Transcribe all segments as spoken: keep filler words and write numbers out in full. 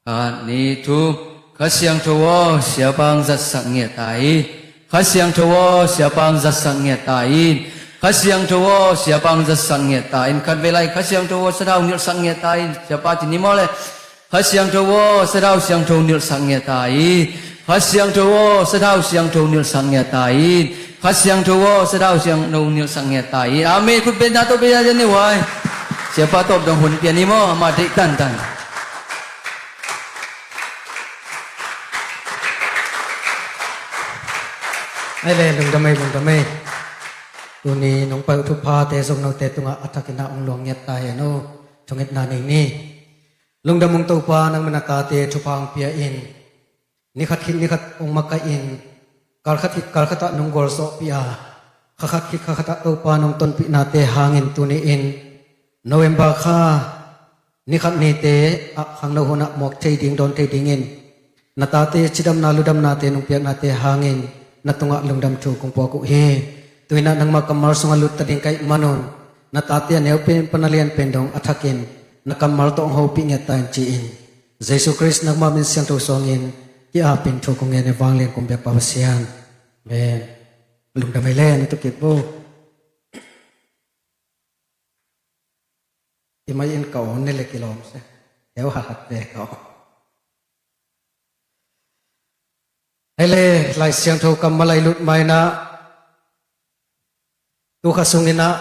Khat, nih, thum. Kha Siangtho aw, Siapa hong zatsak ngiat ta in. Kha Siangtho aw, Siapa hong zatsak ngiat ta in. Kha Siangtho aw, Siapa hong zatsak ngiat ta in. Khatvei lai, Kha Siangtho aw, Sathau nilhsak ngiat ta in. Siapa ci ni maw le. Kha Siangtho aw, Sathau Siangtho nilhsak ngiat ta in. Kha Siangtho aw, Sathau Siangtho nilhsak ngiat ta in. Kha Siangtho aw, Sathau Siangtho nilhsak ngiat ta in. Amen. Khut beng na tawh bia ni vai. Siapa tawp dong hun pia ni maw, amah deih tantan. Ai le, lungdam ei, lungdam ei. Tuni nong pai uh thuphate zong note tungah a thakin ah hong luang ngiat ta hen aw. Thungetna nei ni. Lungdam ung Topa, nangmah na tate thupha hong pia in, ni khat khit ni khat hong makaih in, kal khat khit kal khat ah nong gualzawhpih a, kha khat khit kha khat ah Topa nong tonpihnate hangin tuni in November kha ni khat nite ah khangno hunah muak thei ding, dawn thei dingin na tate cidamna ludamnate nong piaknate hangin na tungah lungdam thu kong puak uh hi. Tu-in ah nangmah kammal sungah lut ta ding ka hih manun na tate a neu pen pan a lian pen dong a thakin na kammal tawh hong hopih ngiat ta in ci-in Jesu Khrist nangmah min siangtho suangin ki-apin thu kong ngen hi, vanglian kong biakpa Pasian. Amen. Lungdam ei le, na tukit bo. I mai in ka awn ne le kilawm se. Heu hahat ve ka awn. Hei le, Lai Siangtho kammal a i lut ma-in ah, tu kha sungin ah,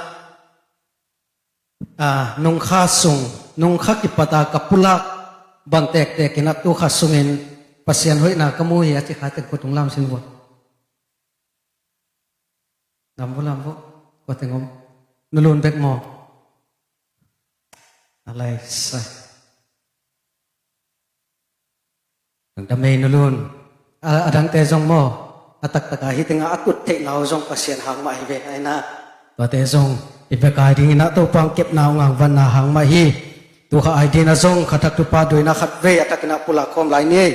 a, nung kha sung, nung kha kipat a ka pulak bang tektek in ah tu kha sungin Pasian hoihna ka mu hi a ci kha teng khut hong lam sin vua. Lam vua, lam vua. Kua teng om? Nu Lun bek maw? A lai sa. Lungdam ei Nu Lun. A, a dangte zong maw, a taktak a hih teng ah a kut theihna uh zong Pasian hang mah hi ve, ai na. Tuate zong i bek ai dingin ah Topa hong kepna, hong angvanna hang mah hi. Tu kha ai dingin ah zong kha thak thupha duina khatvei a thakin ah pulak khawm lai ni ei.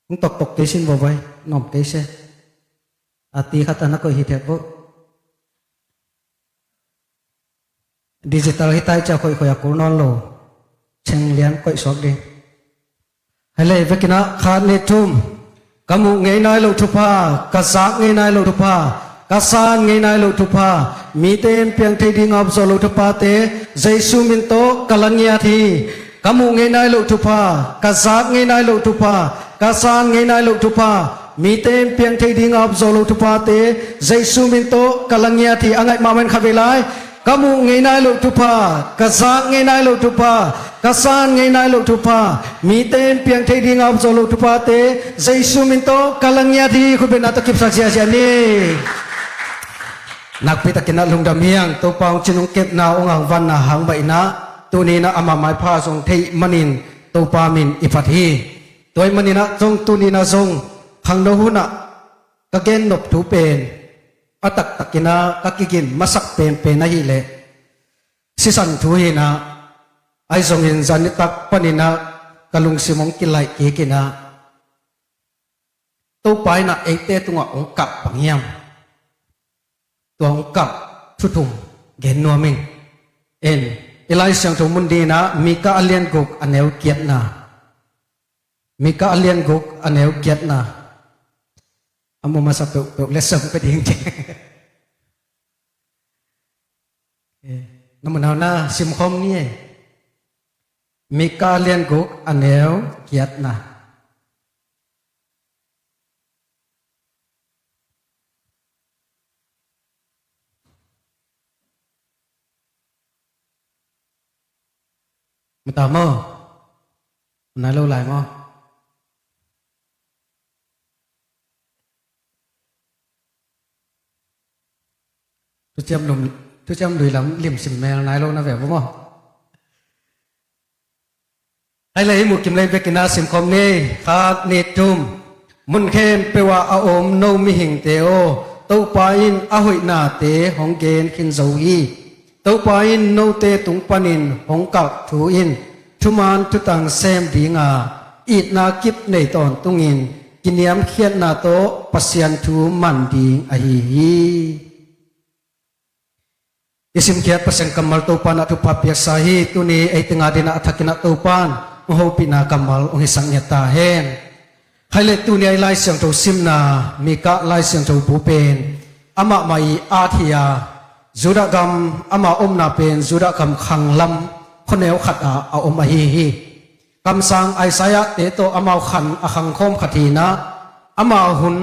Hong toktok kei sin vua vai, nawm kei se. A ti khat a na koih hi thek vua. Digital hi ta i ci a khoihkhoih a kul nawn lo. Cheng lian koih suak ding. Hei le, vekin ah khat, nih, thum. Ka muh ngei nai loh thupha, ka zak ngei nai loh thupha, ka san ngei nai loh thupha, mite in piang thei ding a op zawh loh thuphate Jesu min tawh ka la ngiat hi. Ka muh ngei nai loh thupha, ka zak ngei nai loh thupha, ka san ngei nai loh thupha, mite in piang thei ding a op zawh loh thuphate Jesu min tawh ka la ngiat hi. A ngaih mahmah in khatvei lai. Ka muh ngei nai loh thupha, ka zak ngei nai loh thupha, ka san ngei nai loh thupha, mite in piang thei ding a op zawh loh thuphate Jesu min tawh ka la ngiat hi. Khut beng na tawh kipsak ziahziah ni. Nakpi takin ah lungdam hi hang, Topa hong cin hong kepna, hong angvanna hang mah in ah, tuni in ah ama maipha zong theih manin Topa min i phat hi. Tua ahih manin ah zong tuni in ah zong khangno hun ah ka gen nop thu pen a taktakin ah ka kigin masak penpen ahih leh sisan thu hi in ah, ahi zongin zan nitak panin ah ka lungsim hong kilaih kik in ah, Topa in ah eite tungah hong kalh bang hiam? Tua hong kalh thu thum gen nuam ing. En, i Lai Siangtho mun dingin ah Mika a lian guk a neu giatna. Mika a lian guk a neu giatna. A mu masa peuhpeuh le sawm peuh ding. Eh, na mu nau na simkhawm ni ei. Mika a lian guk a neu giatna. Mu ta maw? Mu nai lo lai maw? Thuciam lum, thuciam lui lam lim sim mel nai lo na ve maw? Hei le, i mu kim lei bekin a simkhawm ni. Khat, nih, thum. Mun khempeuh ah a om no mihingte aw, Topa in a hoihnate hong gen khin zo hi. Topa in note tung panin hong kalh thu in thuman thutang sem ding a, itna kip nei tawntungin kiniamkhiatna tawh Pasian thu man ding ahi hi. I simkhiat Pasian kammal Topa in ah thupha piaksa hi. Tuni ei teng a dingin ah a thakin ah Topa in hong hopihna kammal hong hisak ngiat ta hen. Khai le tuni a i Lai Siangtho simna, Mika Lai Siangtho bu pen amah mah i at hi a, Judah gam, ama omna pen Judah gam khanglam khuaneu khat ah a om ahi hi. Kamsang Isaiah te tawh amau khan a khangkhawm khat hi in ah, amau hun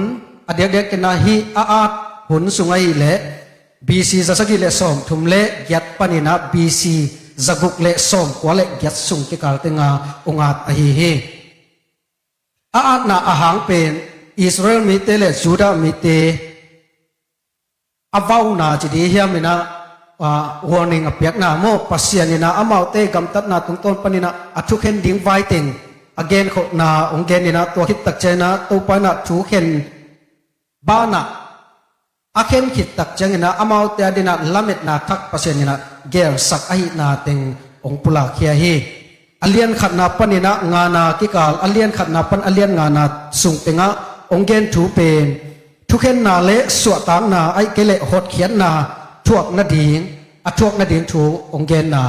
a diakdiak in ah hih a at hun sung ahih leh B C za sagih le sawmthum le giat panin ah B C za guk le sawmkua le giat sung kikal teng a hong at ahi hi. A atna a hang pen Israel mite le Judah mite a vauna ci ding hiam in ah, ah, warning a piakna maw, Pasian in ah amaute gamtatna tungtawn panin ah a thukhen ding vai teng a genkholhna hong gen in ah, tua khit tak ciangin ah Topa in ah thukhen banah a khen khit tak ciangin ah amaute adingin ah lametna thak Pasian in ah gelsak ahihna teng hong pulakkhia hi. A lian khatna panin ah ngana kikal, a lian khatna pan a lian ngana sung teng ah hong gen thu pen thukhenna le suahtakna, ahih kei leh hotkhiatna thuak nading, a thuak nading thu hong genna.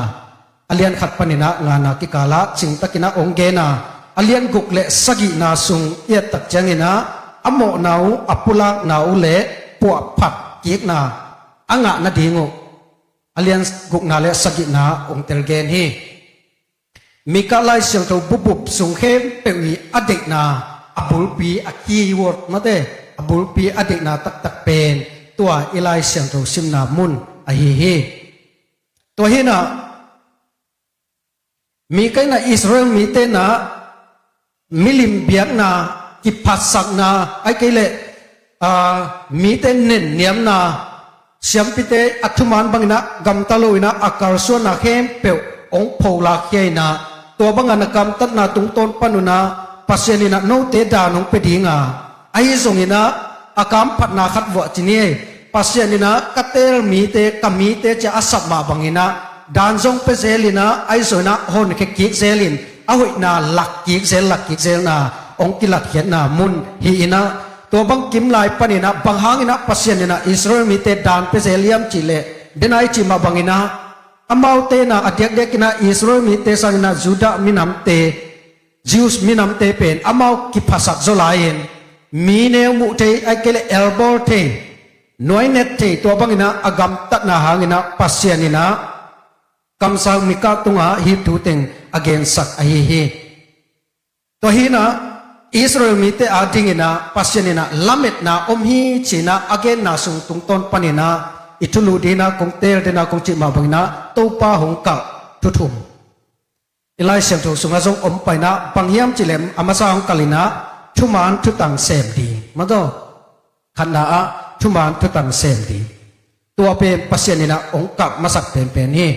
A lian khat panin ah ngana kikal ah cingtakin ah hong gen a, a lian guk le sagihna sung i et tak ciangin ah a mawhna uh, a pulakna uh le puahphat kikna a ngah nading uh a lian gukna le sagihna hong tel gen hi. Mika Lai Siangtho bup bup sung khempeuh i a deihna, a bulpi, a keyword mate, a bulpi a deihna taktak pen tua i Lai Siangtho simna mun ahi hi. Tua hi in ah Mika in ah Israel mite in ah milim biakna, kiphatsakna, ahih kei leh, ah, mite nenniamna, siampite a thuman bangin ah gamta lo in ah a kalsuanna khempeuh hong pholakkhia in ah, tua bangin a gamtatna tungtawn pan un ah Pasian in ah note dan hong pia ding a, ahi zongin ah a kamphatna khat vuah ci ni ei. Pasian in ah ka teel mite, ka mite ci a a sap mah bangin ah dan zong pia zel in ah, ahi zongin ah honkhia kik zel in, a hoihna lak kik zel, lak kik zelna hong kilatkhiatna mun hi in ah, tua bang kim lai panin ah bang hangin ah Pasian in ah Israel mite dan pia zel hiam cih leh, den a i cih mah bangin ah amaute in ah a diakdiak in ah Israel mite sangin ah Judah minamte, Jews minamte pen amau kiphasak zaw lai-in, mi neu muh thei, ahih kei leh elbawl thei, nuainet thei, tua bangin ah a gamtatna hangin ah Pasian in ah kamsang Mika tungah hih thu teng a gensak ahi hi. Tua hi in ah Israel mite adingin ah Pasian in ah lametna om hi ci-in ah a genna sung tungtawn panin ah i thulu dingin ah kong teel den a kong cih mah bangin ah Topa hong kalh thu thum. I Lai Siangtho sungah zong om pai in ah, bang hiam cih leh a masa hong kalh in ah thuman thutang sem ding. Mataw, khatna ah thuman thutang sem ding. Tua pen Pasian in ah hong kalh masak penpen hi.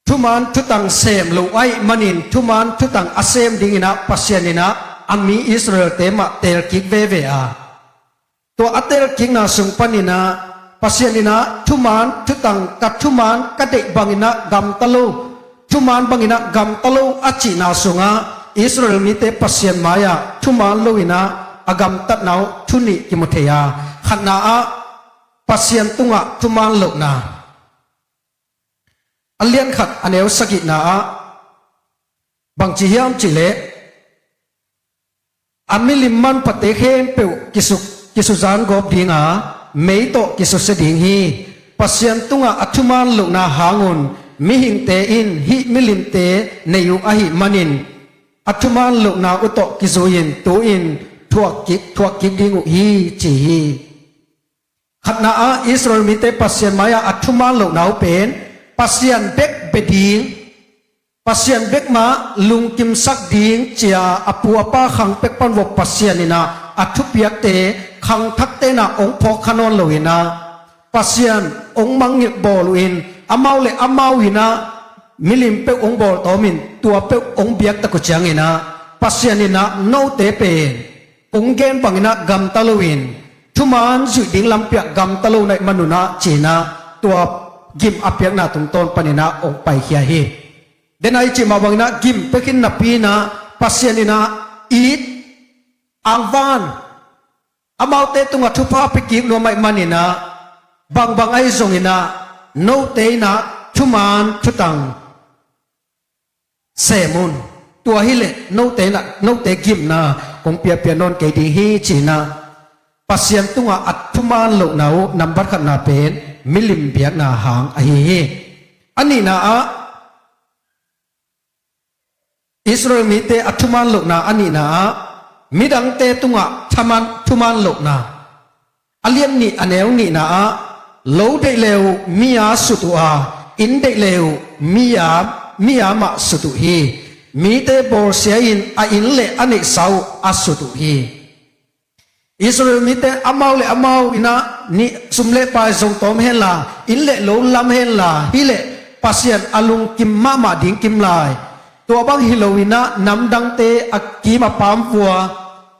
Thuman thutang sem lo ahih manin thuman thutang a sem dingin ah Pasian in ah a mi Israel-te mah teel kik veve a, tua a teel kikna sung panin ah Pasian in ah thuman thutang, ka thuman ka deih bangin ah gamta lo, thuman bangin ah gamta lo a cihna sungah Israel mite Pasian mai-ah thuman lo in ah a gamtatna uh thu nih kimu thei a, khatna ah Pasian tungah thuman lohna. A lian khat a neu sagihna ah bang ci hiam cih leh, a milim manphate khempeuh kisu, kisuzan gawp ding a, mei tawh kisusia ding hi. Pasian tungah a thuman lohna hangun mihingte in hih milimte nei uh ahih manin a thuman lohna uh tawh kizui-in tu-in thuak kik, thuak kik ding uh hi, ci hi. Khatna ah Israel mite Pasian mai-ah a thuman lohna uh pen Pasian bek bia ding, Pasian bek mah lungkimsak ding ci-a a pu a pa khang pek pan vop Pasian in ah a thupiakte khangthakte in ah hong phawk kha nawn lo in ah, Pasian hong mangngilh bawl uh in, amau le amau in ah milim peuh hong bawl tawm in, tua peuh hong biak tak uh ciangin ah Pasian in ah note pen kong gen bangin ah gamta lo in, thuman zuih ding lampi ah gamta lo na hih manun ah ci-in ah tua gim a piakna tungtawn panin ah hong paikhia hi. Den a i cih mah bangin ah gim pia khin napi-in ah Pasian in ah it, angvan, amaute tungah thupha pia kik nuam ahih manin ah, bangbang ahi zongin ah note in ah thuman thutang sem un. Tua hileh note na, note gimna kong piapia nawn kei ding hi, ci-in ah Pasian tungah a thuman lohna uh nambat khatna pen milim biakna hang ahi hi. A nihna ah, Israel mite a thuman lohna a nihna ah, midangte tungah thaman, thuman lohna. A lian nih a neu nihna ah, lo deih le uh mi-a sut uh a, inn deih le uh mi-a, mi-a mah sut uh hi. Mite bawlsia in a inn le a neihsa uh a sut uh hi. Israel mite amau le amau in ah nih, sum le pai zong tawm henla, inn le lo lam henla, hileh Pasian a lungkim mahmah ding kim lai. Tua bang hi lo-in ah namdangte a kim a pamvua,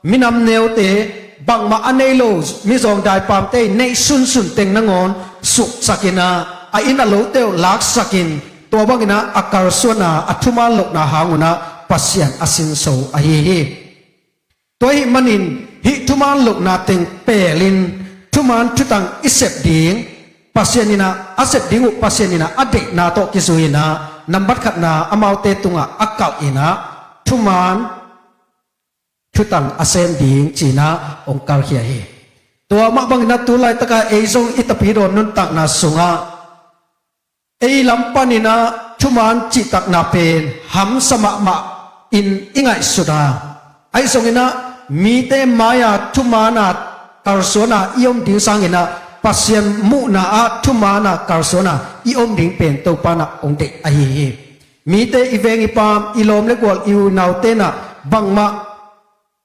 minam neute, bangmah a nei lo mizawng daipamte in neih sunsun teng nangawn suksakin ah, a inn a lote uh laksakin, tua bangin ah a kalsuanna, a thuman lohna hang un ah Pasian a sinso ahi hi. Tua ahih manin hih thuman lohna teng pelin thuman thutang i sep ding, Pasian in ah a sep ding uh, Pasian in ah a deihna tawh kizui-in ah, nambat khatna amaute tungah a kalh-in ah, thuman thutang a sem ding, ci-in ah hong kalkhia hi. Tua mah bangin ah tu laitaka ei zong i Tapidaw nuntakna sungah ei lam panin ah thuman cihtakna pen hamsa mahmah in i ngaihsut a, ahi zongin ah mite mai-a thuman a kalsuan a i om ding sangin ah, Pasian muhna ah thuman a kalsuan a i om ding pen Topa in ah hong deih ahi hi. Mite, i veng i pam, i lawm le gual, i u i naute in ah bangmah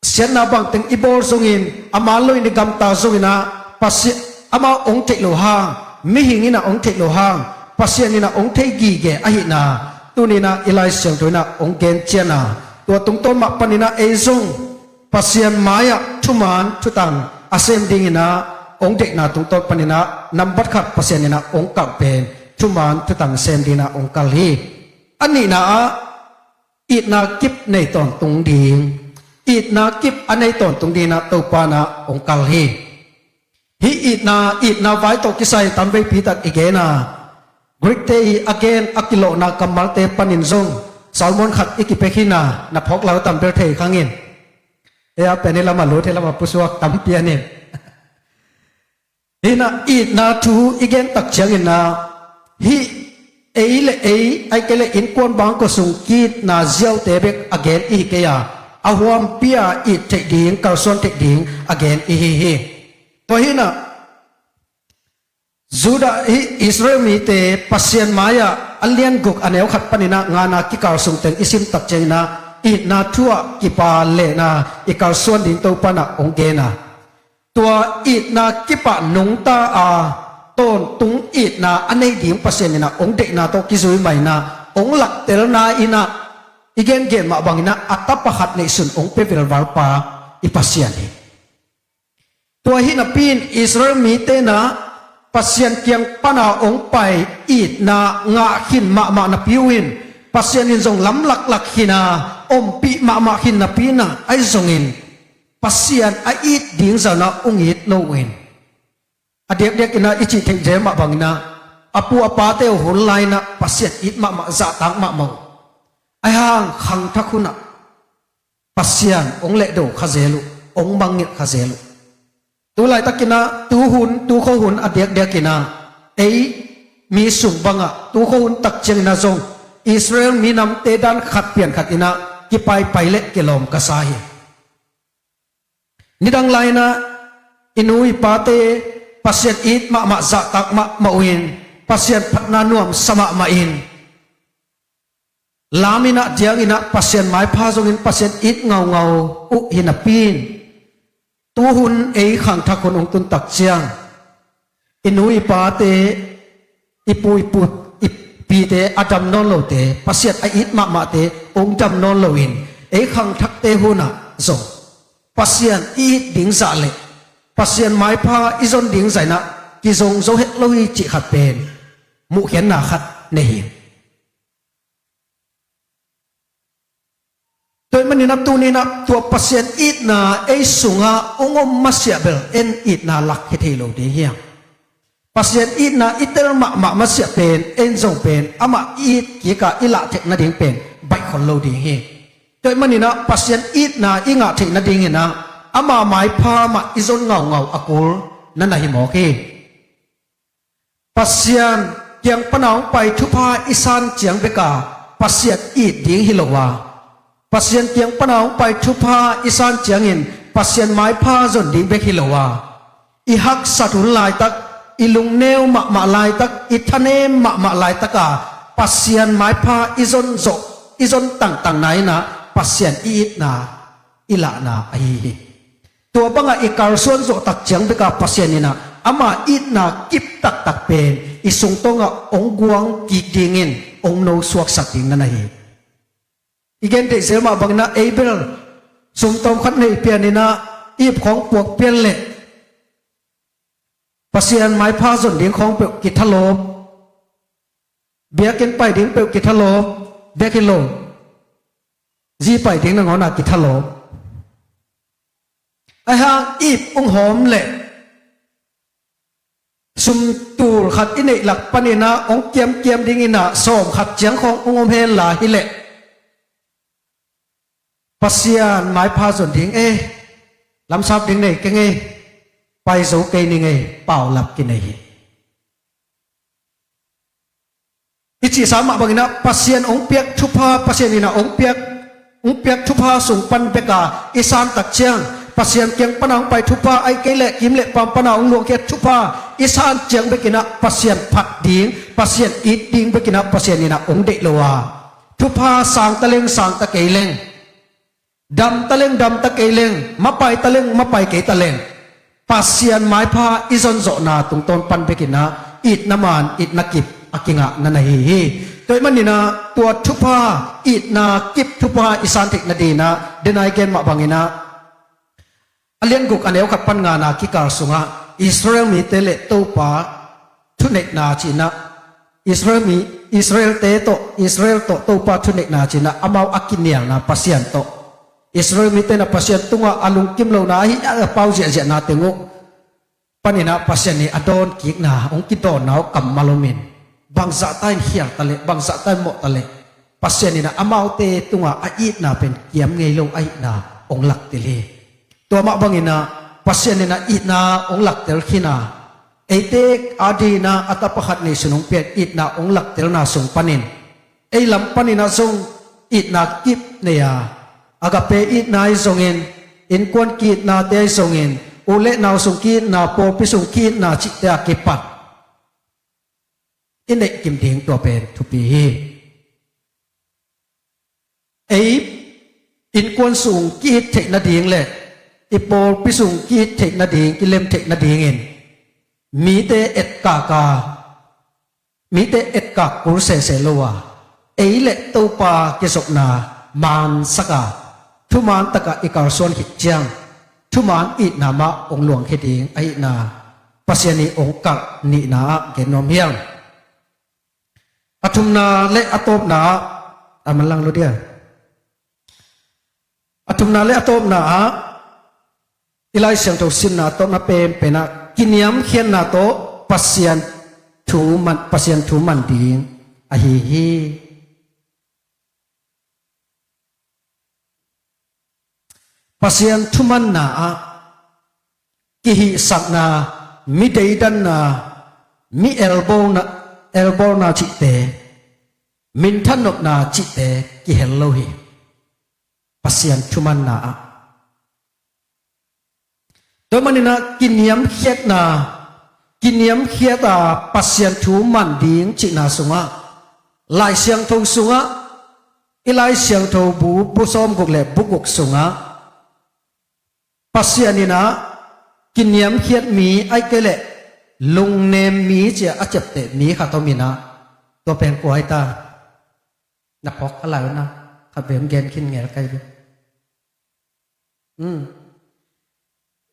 siatna bangteng i bawl zongin, a man loin i gamta zongin ah, Pasi-, amau hong theih loh hang, mihing in ah hong theih loh hang, Pasian in ah hong thei gige ahihna tuni-in ah i Lai Siangtho in ah hong gen cian a, tua tungtawn mah panin ah ei zong Pasian mai-ah thuman thutang a sem dingin ah hong deihna tungtawn panin ah nambat khat Pasian in ah hong kalh pen thuman thutang sem dingin ah hong kalh hi. A nihna ah, itna kip nei tawntung ding, itna kip a nei tawntung dingin ah Topa in ah hong kalh hi. Hih itna, itna vai tawh kisai tamveipi tak i gen a, Greek-te i a gen a kilawhna kammalte panin zong sermon khat i kipia khin a, na phawk lai uh tam bel thei khang in. Ei a pen hih lamah lut, hih lamah pusuak tampi a nih. Hih in ah itna thu i gen tak ciangin ah, hih ei le ei, ahih kei leh innkuan bangkua sung ki-itna ziaute bek a gen i hi kei a, a huampi-a it theih ding, kalsuan theih ding a gen i hi hi. Tua hi in ah, Judah, hih Israel mite Pasian mai-ah a lian guk a neu khat panin ah ngana kikal sung teng i sim tak ciangin ah, itna thu-ah kipa lehna i kalsuan ding Topa in ah hong gen a, tua itna kip ah nungta a, tawntung itna a nei ding Pasian in ah hong deihna tawh kizui mah in ah, hong laktelna in ah, i gengen mah bangin ah a tapa khat neihsun hong pia vilvalpa i Pasian hi. Tua hi napi-in Israel mite in ah Pasian kiang pan a hong pai itna ngah khin mahmah napi uh in, Pasian in zong lamlak lak khin a, ompih mahmah khin napi-in ah, ahi zongin Pasian a it ding zah in ah hong it lo uh in, a diakdiak in ah i cih theih zel mah bangin ah, a pu a pate uh hun lai-in ah Pasian it mahmah, zahtak mahmah uh. Ahi hang khangthak hun ah Pasian hong lehdo kha zel uh, hong mangngilh kha zel uh. Tu laitakin ah, tu hun, tu khua hun a diakdiakin ah, ei mi sung bangah tu khua hun tak ciangin ah zong Israel minamte dan khat pian khat in ah kipaipai le kilawm ka sa hi. Nidang lai-in ah i nu i pate Pasian it mahmah, zahtak mahmah uh in, Pasian phatna nuamsa mahmah in, lam in ah diang in ah Pasian maipha zongin Pasian it ngaungau uh hi napi-in, tu hun ei khangthak hun hong tun tak ciang, i nu i pate, i pu i pu, i pite a dam nawn lote, Pasian a it mahmahte hong dam nawn loin, ei khangthakte hun ah zong Pasian i it ding zah le Pasian maipha i zon ding zah in ah kizong zo het lo hi cih khat pen muhkhiatna khat nei hi. Tua ahih manin ah tuni-in ah tua Pasian itna ei sungah hong om masiah bel en itna lakkhia thei lo ding hi hang. Pasian itna i tel mahmah masiah pen en zong pen amah i it kik a i lah theih nading pen baih khol lo ding hi. Tua ahih maninah Pasian itna i ngah theih nadinginah ama maipha mah i zon ngaungau a kul na na hi mawk hi. Pasian kiang pana hong pai thupha i san ciang beka Pasian it ding hi lo a, Pasian kiang pana hong pai thupha i san ciangin Pasian maipha zon ding bek hi lo a, i haksat hun laitak, i lungneu mahmah laitak, i thanem mahmah laitaka Pasian maipha i zon zawh, i zon tangtangna inah Pasian i itna i lahna ahi hi. Tua bangah i kalsuan zawh tak ciang beka Pasian inah ama itna kip taktak pen i sungtawngah hong guang kik dingin hong nosuaksak ding na na hi. I gen deih zel mah banginah Abel sumtawm khat nei pianinah Eve khawng puak pian leh Pasian maipha zon ding khawng peuh kithalawp, biakinn pai ding peuh kithalawp bek hi lo, zi pai ding nangawnah kithalawp. Ahi hang Eve hong hawm leh sumtul khat i neih lak paninah hong kiamkiam dinginah sawm khat ciang khawng hong om henla hileh Pasian maipha zon ding e, lamsap ding nei keng e, pai zo kei ning e, paulap kinei hi. I cihsa mah banginah Pasian hong piak thupha, Pasian inah hong piak, hong piak thupha sung pan beka i san tak ciang, Pasian kiang pana hong pai thupha, ahih kei leh kim leh paam pana hong luangkhia thupha i san ciang bekinah Pasian phat ding, Pasian it ding bekinah Pasian inah hong deih lo a, thupha sang ta leng sang ta kei leng, dam ta leng dam ta kei leng, mapai ta leng mapai kei ta leng, Pasian maipha i zonzawhna tungtawn pan bekinah itna man, itna kip a kingah na na hi hi. Tua ahih maninah tua thupha, itna kip thupha i san theih nadinginah denai gen mah banginah a lian guk a neu khat pan ngana kikal sungah Israel mite le Topa thuneihna cinah Israel mi, Israelte tawh, Israel tawh Topa thuneihna cinah amau a kinialna Pasian tawh Israel mite na Pasian tungah a lungkim lona ahi a pau ziahziahna teng uh paninah Pasian ii a dawnkikna hong kidawnna uh kammal omin, bangzahta in khial ta leh, bangzahta in mawh ta leh Pasian inah amaute tungah a itna pen kiam ngei lo ahihna hong laktel hi. Tua mah banginah Pasian inah itna hong laktel khin a, eite adinginah a tapa khat neisun hong pian itna hong laktelna sung panin ei lam paninah zong itna kip nei a, agape itna ahi zongin, innkuan ki-itnate ahi zongin, u le nau sung ki-itna, pawlpi sung ki-itna cihte a kipat i neihkim ding tua pen thupi hi. Ei innkuan sung ki-it theih nading le i pawlpi sung ki-it theih nading, kilem theih nadingin mite etkaka, mite etkak kul sese lo a, ei le Topa kizopna mansaka thuman taka i kalsuan khit ciang thuman itna mah hong luangkhia ding ahihna Pasian ii hong kalh nihna ah gen nuam hiang. A thumna le a tawpna ah, a manlang lo dia. A thumna le a tawpna ah i Lai Siangtho simna a tawpna penpenah kiniamkhiatna tawh Pasian thu man, Pasian thu man ding ahi hi. Pasian thumanna ah kihihsakna, mi deidanna, mi elbawlna, elbawlna cihte, minthanopna cihte kihel lo hi. Pasian thumanna ah. Tua maninah kiniamkhiatna, kiniamkhiat a Pasian thu man ding cihna sungah, Lai Siangtho sungah, i Lai Siangtho bu, bu sawm guk le bu guk sungah Pasian inah kiniamkhiat mi, ahih kei leh lungnem mi ci-a a ciapteh mi khat om inah, tua pen kua hi ta? Na phawk a lai uh na, khat vei hong gen khin ngel kai ve. Hmm.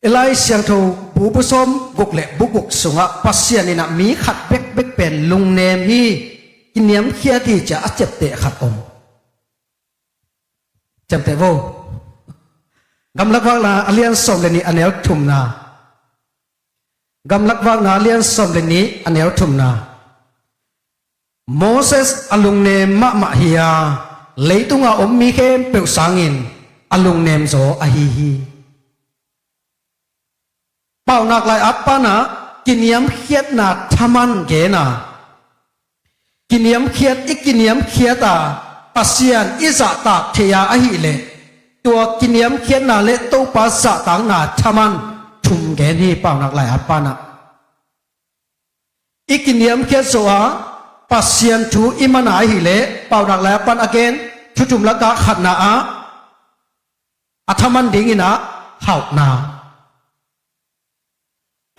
I Lai Siangtho bu, bu sawm guk le bu guk sungah Pasian inah mi khat bekbek pen lungnem hi, kiniamkhiat hi ci-a a ciapteh khat om. Ciamteh vo. Gamlak Vakna a lian sawm le nih a neu thumna. Gamlak Vakna a lian sawm le nih a neu thumna. Moses a lungnem mahmah hi a, leitunga om mi khempeuh sangin a lungnem zaw ahi hi. Paunak lai-at panah kiniamkhiatna thaman gena, kiniamkhiat i kiniamkhiata Pasian i zahtak thei-a ahileh tua kiniamkhiatna le Topa zahtakna thaman thum gen hi. Paunak lai-at panah i kiniamkhiat zawh a Pasian thu i mana ahileh Paunak lai-at pan a gen thu thum lakah khatna ah a thaman dingin ah hauhna.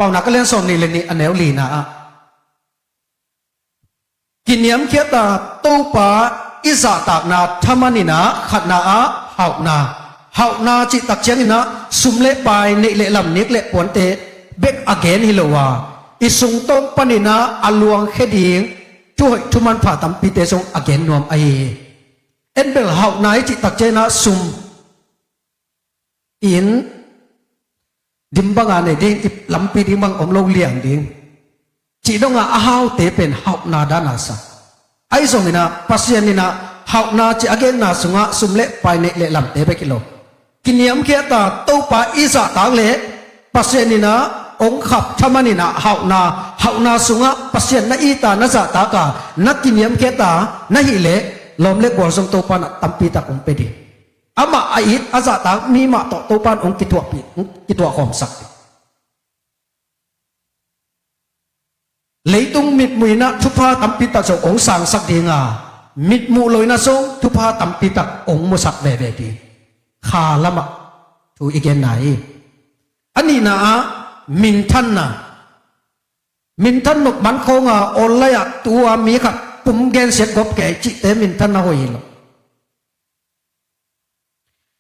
Paunak a lian sawm nih le nih a neu lina ah kiniamkhiata Topa i zahtakna thaman inah khatna ah hauhna. Hauhna cihtak cianginah sum le pai, neih le lam, nik le puante bek a gen hi lo a, i sungtawng paninah a luangkhia ding thuhoih thumanpha tampite zong a gen nuam ahi hi. En bel hauhna i cihtak cianginah sum in dim banga nei ding, i lampi ding bang om lo liang ding cih dongah a haute pen hauhna dana sa. Ahi zonginah Pasian inah hauhna cih a genna sungah sum le pai, neih le lamte bek hi lo. Kiniamkhiata Topa i zahtak le Pasian inah ong khap thaman inah hauhna, hauhna sungah Pasian na ita, na zahtaka, na kiniamkhiata na hileh lawm le gual zong Topa nah tampitak ong pia ding. Amah a it a zahtak mi mah tawh Topa in hong kituahpih, hong kituahkhawmsak ding. Leitung mitmuh inah thupha tampitak zong hong sangsak dinga, mitmuh lo inah zong thupha tampitak hong musak veve ding. Kha lamah thu i genna hi. A nihna ah minthanna. Minthan nop man khawnga online ah tua mi khat pum gensiat gop kei cihte minthanna hoih hi lo.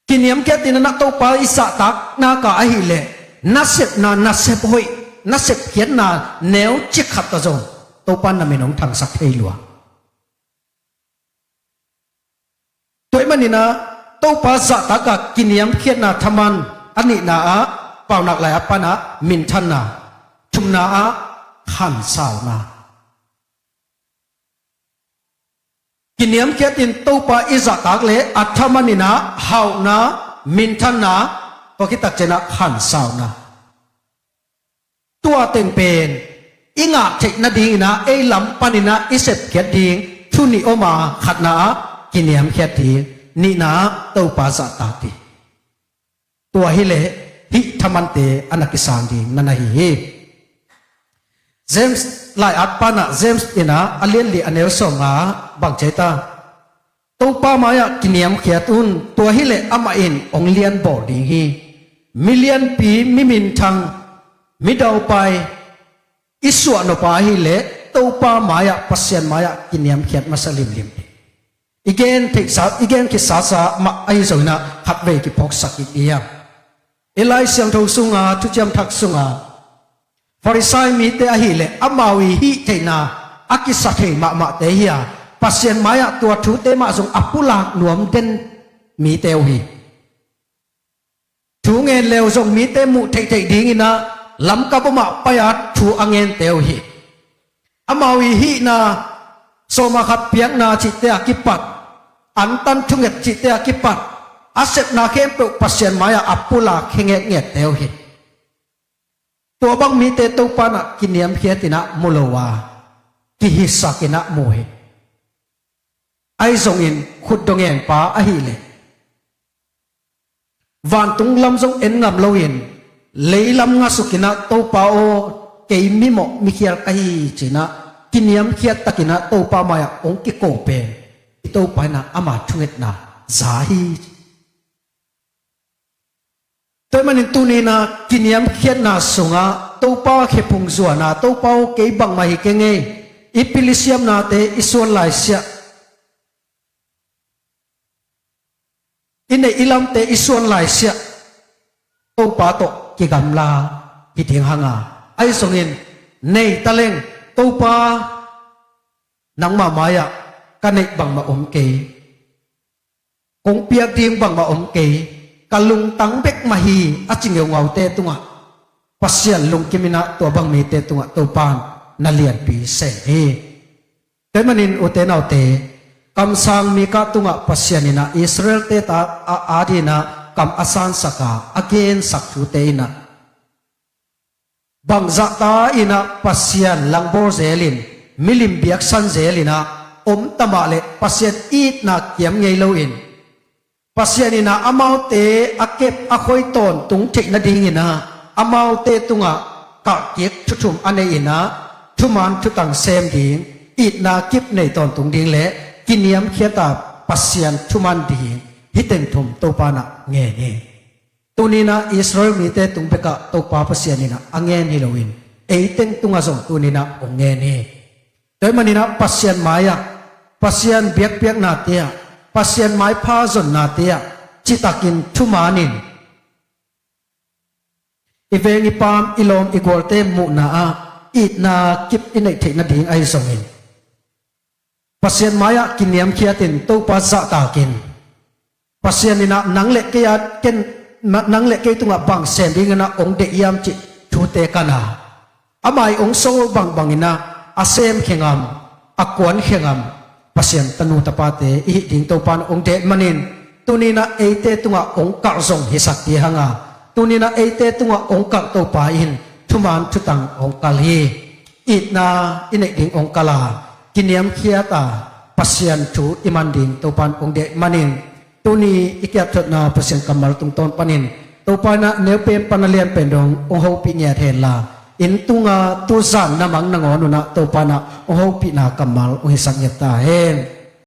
Kiniamkhiat inah Topa i zahtak naka ahileh nasepna, nasep hoih, nasep khiatna neu cik khat tawh zong Topa na min hong thangsak thei lua. Tua ahih maninah Topa zahtaka kiniamkhiatna thaman a nihna ah Paunak lai-at panah minthanna, thumna ah khansauna. Kiniamkhiatin Topa i zahtak le a thaman inah hauhna, minthanna, tua khittak cianah khansauna. Tua teng pen i ngah theih nadinginah ei lam paninah i sepkhiat ding thu nih om a, khatna ah kiniamkhiat ding, nihna ah Topa zahtak ding. Tua hileh hih thamante a na kisang ding na na hi hi. James lai-at panah James inah a lian li a neu sawmnga bang ci ta? Topa mai-ah kiniamkhiat un, tua hileh amah in hong lianbawl ding hi. Mi lianpi, mi minthang, mi daupai i suah nop a ahileh Topa mai-ah, Pasian mai-ah kiniamkhiat masa limlim hi. I gen theihsa, i gen khisasa mah ahi zonginah khatvei kiphawksak i hiam? I Lai Siangtho sunga, Thuciam Thak sunga Farisai mite ahileh amau i hih theihna a kisa thei mahmahte hi a, Pasian mai-ah tua thute mah zong a pulak nuam den mite uh hi. Thu ngen leu zong mite muh theihtheih dinginah lamkap omah pai-a thu a ngente uh hi. Amau i hihna, sawma khat piakna cihte a kipat, antan thunget cihte a kipat, a sepna khempeuh Pasian mai-ah a pulak khengetnget teu hi. Tua bang mite Topa nah kiniamkhiat inah mu lo a, kihisak inah mu hi. Ahi zongin khutdong ngenpa ahileh vantung lam zong en ngam loin leilam ngasukinah Topa aw, kei mimawh mikhial ka hi cinah kiniamkhiat takinah Topa mai-ah hong kiko pen i Topa inah ama thungetna za hi. Tua ahih manin tuninah kiniamkhiatna sungah Topa khephung zuana, Topa aw, kei bangmah hi kei ngei, i pil i siamnate i suan laisiah, i neih i lamte i suan laisiah Topa tawh kigamla hi ding hanga, ahi zongin nei taleng Topa nangmah mai-ah ka neih bangmah om kei, kong piak ding bangmah om kei, ka lungtang bek mah hi a ci ngeungaute tungah Pasian lungkim inah tua bang mite tungah Topa in na lianpi sem hi. Tua ahih manin ute naute, Kamsang Mika tungah Pasian in ah Israel-te ta a adin ah kam a sansak a, a gensak thute in ah, bangzah ta in ah Pasian langbawl zelin, milim biaksan zelin ah om ta mah leh Pasian itna kiam ngei loin, Pasian in ah amaute a kep a khoi tawntung theih nadingin ah amaute tungah kalhkik thu thum a nei in ah, thuman thutang sem ding, itna kip nei tawntung ding le kiniamkhiat a Pasian thuman ding, hih teng thum Topa in ah ngen hi. Tuni in ah Israel mite tung bekah Topa Pasian in ah a ngen hi loin, ei teng tungah zong tuni in ah hong ngen hi. Tua ahih manin ah Pasian mai-ah, Pasian biakpiaknate ah, Pasian maipha zonnate ah citakin thumanin, i veng i paam, i lawm i gualte muhna ah itna kip i neih theih nading ahi zongin, Pasian mai-ah kiniamkhiatin Topa zahtakin, Pasian in ah nang le kei a ken, nang le kei tungah bang sem dingin ah hong deih hiam cih thute kan a, amah i hong sawl bangbangin ah a semkhia ngam, a kuankhia ngam Pasian tanu tapate i hih ding Topa in hong deih manin, tuni in ah eite tungah hong kalh zong hisak ding hang a, tuni in ah eite tungah hong kalh Topa in thuman thutang hong kalh hi. Itna i neih ding hong kalh a, kiniamkhiat a Pasian thu i man ding Topa in hong deih manin, tuni i kiapthatna Pasian kammal tungtawn panin Topa in ah neupen pan a lianpen dong hong hopih ngiat henla, inn tunga tuzan na mang nangawn un ah Topa in ah hong hopihna kammal hong hisak ngiat ta hen.